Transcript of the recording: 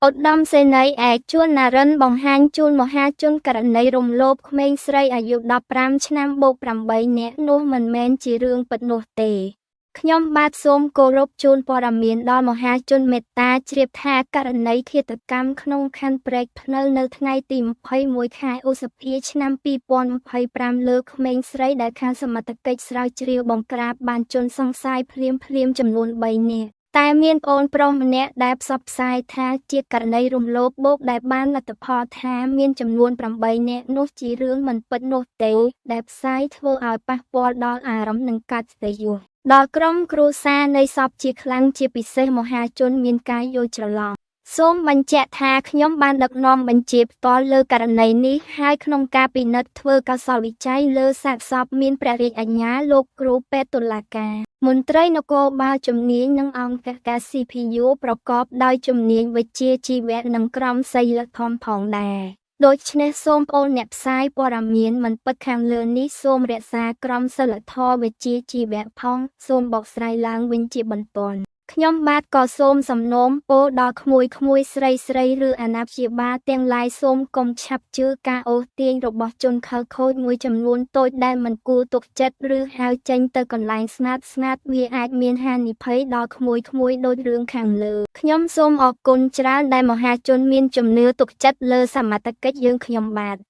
ឧត្តមសេនីយ៍ឯក ជួន ណារិន បង្ហាញជូនមហាជនករណីរំលោភក្មេងស្រីអាយុ ១៥ ឆ្នាំបូក ៨ នាក់នោះមិនមែនជារឿងពិតនោះទេ ខ្ញុំបាទសូមគោរពជូនព័ត៌មានដល់មហាជនមេត្តាជ្រាបថាករណីឃាតកម្មក្នុងខណ្ឌព្រែកព្នៅនៅថ្ងៃទី ២១ ខែឧសភា ឆ្នាំ ២០២៥ លើក្មេងស្រីដែលខាងសមត្ថកិច្ចស្រាវជ្រាវបង្ក្រាបបានជនសង្ស័យភ្លាមៗចំនួន ៣ នាក់ តែមានប្អូនប្រុសម្នាក់ដែលផ្សព្វផ្សាយថាជាករណីរំលោភបូកដែលបានលទ្ធផលថាមានចំនួន ៨ នាក់នោះជារឿងមិនពិតនោះទេ ដែលផ្សាយធ្វើឲ្យប៉ះពាល់ដល់អារម្មណ៍និងកិត្តិយសដល់ក្រុមគ្រួសារនៃសពជាខ្លាំងជាពិសេសមហាជនមានការយល់ច្រឡំ សូមបញ្ជាក់ថាខ្ញុំបានដឹកនាំបញ្ជាផ្ទាល់លើករណីនេះហើយក្នុងការពិនិត្យធ្វើកោសលវិច័យលើសាកសពមានព្រះរាជអាជ្ញាលោកគ្រូពេទ្យតុលាការ មន្ត្រីនគរបាលជំនាញនិងអង្គការ CPU ប្រកបដោយជំនាញវិជ្ជាជីវៈនិងក្រមសីលធម៌ផងដែរ ដូច្នេះសូមប្អូនអ្នកផ្សាយព័ត៌មានមិនពិតខាងលើនេះសូមរក្សាក្រមសីលធម៌វិជ្ជាជីវៈផងសូមបកស្រាយឡើងវិញជាបន្ទាន់ ខ្ញុំបាទក៏សូមសំណូមពរដល់ក្មួយៗស្រីៗឬអាណាព្យាបាលទាំងឡាយសូមកុំឆាប់ជឿការអូសទាញរបស់ជនខិលខូចមួយចំនួនតូចដែលមិនគួរទុកចិត្តឬហៅចេញទៅកន្លែងស្ងាត់ៗវាអាចមានហានិភ័យដល់ក្មួយៗដូចរឿងខាងលើ ខ្ញុំសូមអរគុណច្រើនដែលមហាជនមានជំនឿទុកចិត្តលើសមត្ថកិច្ចយើងខ្ញុំបាទ។